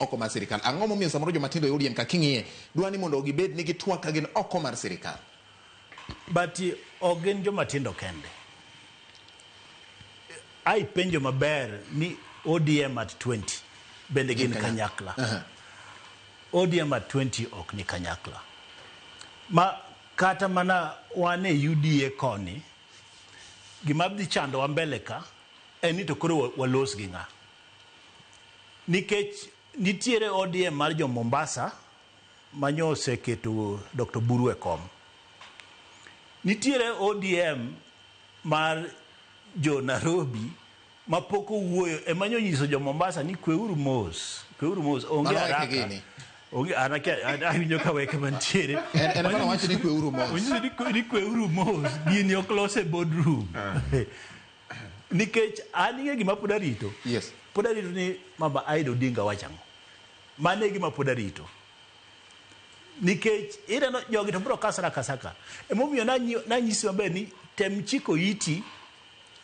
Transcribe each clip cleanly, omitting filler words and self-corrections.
Oko mar sirikal. Ang'o momiyo samoro joma tindo e ODM ka king'iye dwa ni mondo gibed ni gitwak ka gin oko mar sirikal? But ok gin joma tindo kende. Ai penjo maber ni ODM at 20 bende gin kanyakla. ODM at 20 ok ni kanyakla. Ma kata mana wan e UDA koni, gima dhi chandowa mbele ka en ni to koro walos gi ng'a. Nikech nitiere ODM mar jo Mombasa manyo oseketo Dr. Buru e kom. Nitiere ODM mar jo Nairobi ma pok owuoyo ema nyo nyiso jo Mombasa ni kweuru mos, kweuru mos, onge Mano weke haraka. gini. Onge an akia awinjo ka weke mantiere. En ema nowacho ni kweuru mos. Onyiso ni kweuru mos, gini ok los e boardroom. Nikech an ing'e gima pod arito. Pod arito ni Mama Aida Odinga wacho ang'o. Mano e gima pod arito. Nikech ineno jogi to biro kasra akasa ka. Emomiyo nanyisi maber ni tem chiko iti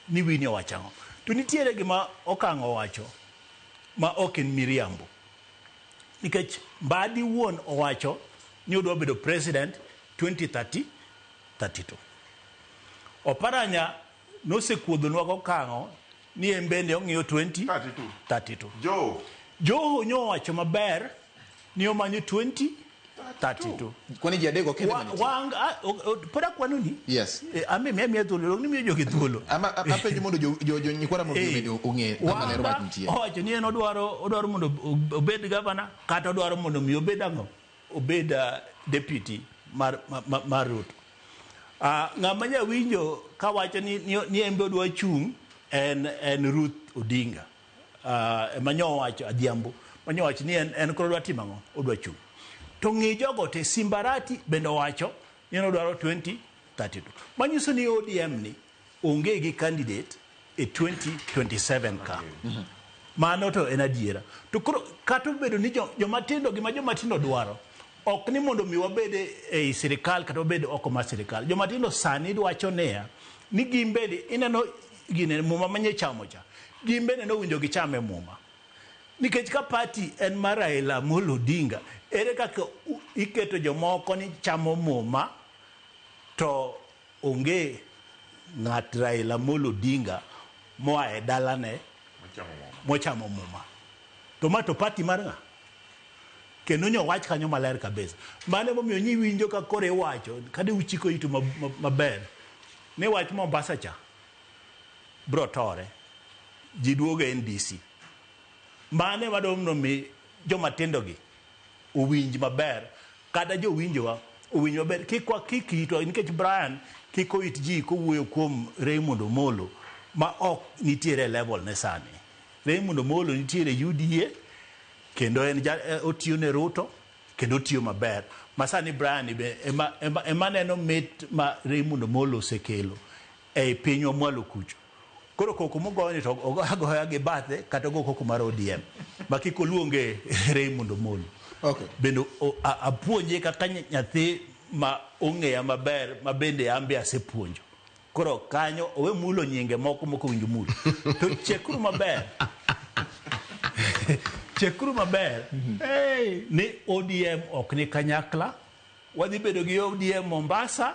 ni Winnie owacho ang'o. To nitiere gima Okang'o owacho ma ok en miriambo. Nikech Mbadi wuon owacho ni odwa bedo president 2030 32. Oparanya nosekuodhonwa gokang'o ni en bende ong'iyo 20 32. 32. Joe. Joho nyo owacho maber ni omanyo 20 32. Kwani ji adek kende manitie? Wang, pod akwano ni. Yes. Ami miya thuolo, dong' ni miyo jogi thuolo. Ama apenjo mondo jo nyikwa Ramogi bende ong'e kama ler wach nitie. Owacho ni en odwaro mondo obed gavana kata odwaro mondo mi obed ang'o? Obed deputy mar Ruto. Ng'ama nyawinjo kawacho ni en be odwa chung' en Ruth Odinga. Ema nyo owacho Adhiambo. Manyo owacho ni en koro odwa timo ang'o? Odwa chung'. To ng'i jogo te Simbarati bende owacho ni en odwaro 2032. Manyiso ni ODM ni onge gi candidate e 2027 ka. Mano to en adiera. To koro kata obedo ni joma tindo gima joma tindo dwaro ok ni mondo mi wabed ei sirikal kata wabed oko mar sirikal. Joma tindo sani dwacho niya ni gin bende ineno gine muma manye chamo cha. Gin bende nowinjo gichame muma. Nikech ka party en mar Raila Amolo Odinga, ere kaka iketo jomoko ni chamo muma to onge ng'at Raila Amolo Odinga moa e dalane mochamo muma. To ma to party mar ng'a? Kendo nyo wach kanyo maler kabisa. Mano emomiyo nyiwinjo ka koro iwacho, kade uchiko itu maber, ni wach Mombasa cha bro tore. Ji duogo e NDC. Mano ema dwa mondo mi joma tindo gi owinj maber, kata jowinjowa owinj maber. Kik wakik itwa, nikech Brian kiko it ji kowuoyo kuom Raymond Omolo ma ok nitiere e level ne sani. Raymond Omolo nitiere UDA, kendo en otiyo ne Ruto, kendo otiyo maber. Ma sani Brian be ema neno mit ma Raymond Omolo osekelo ei pinywa mwalo kucho. Koro koko mogoyo ni to ogo agoya gi bathe kata ogo koko mar ODM. Ma kik oluonge Raymond Omolo. Bende apuonje kaka nyathi ma ong'eya maber ma bende an be asepuonjo. Koro kanyo owe mulo nyinge moko mok owinjo mul. To chekuru maber. Chekuru maber. Ni ODM ok ni kanyakla. Wadhi bedo gi ODM Mombasa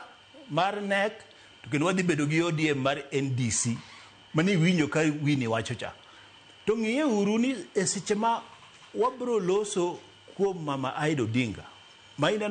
mar NEC, to kendo wadhi bedo gi ODM mar NDC. Mani iwinjo ka Winnie wacho cha. To ng'iye uru ni e seche ma wabro loso kuom Mama Aida Odinga, ma ineno